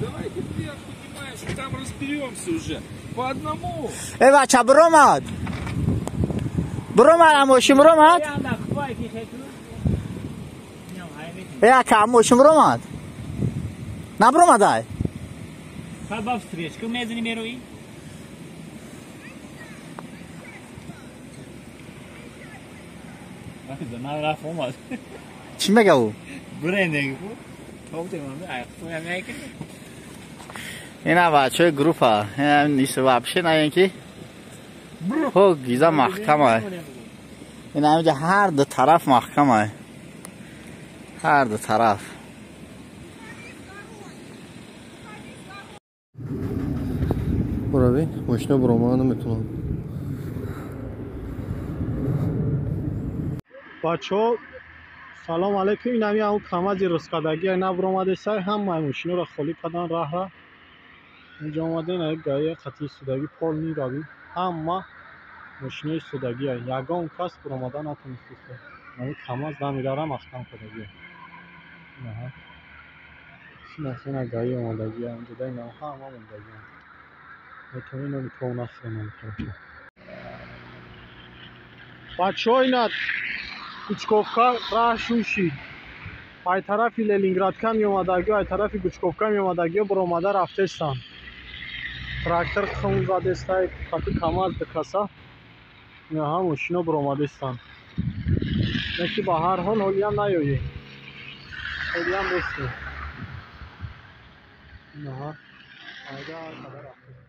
Давайте вверх поднимаемся, там разберемся уже. По одному. Эй, бача, бромад. Бромад, амошим бромад. Эй, ака, амошим бромад. На бромадай. Ба встречку мезани мерои. Чӣ мега ӯ? Ина бачаҳои группа нист вообще на ин ки ҳо гиза маҳкама. Ина ҳаминҷа ҳар ду тараф маҳкама. Ҳар ду тараф. Бурави, мошина буромада наметавонам. Бачаҳо, салом алейкум. Ин ҳами ҳамун камази рӯзкардагӣ набуромадесай, ҳамаи мошиноро холӣ кардан раҳра. Инҷо омадем, гаи қатъи истодагӣ полни равӣ. Ҳама мошинои истодагӣ, ягон кас буромада натонистеста. Ҳами камаз дамирара маҳкам кардагӣ. Шинасина гаи омадагӣ, инҷода ина ҳама мондагӣ. Метавонем нони пов нахӯрем тарафа. Бачаҳо, ина Гучковка раҳ шушид. Ай тарафи Ленинградка меомадагиё, ай тарафи Гучковка меомадагиё буромада рафтестанд. Трактор хум задестай, қати камаз дукаса. Инаҳа мошино буромадестанд. Леки ба ҳар ҳол ҳолиям наёем. Ҳолиям бестем. Инаҳа айда қадар рафтестанд.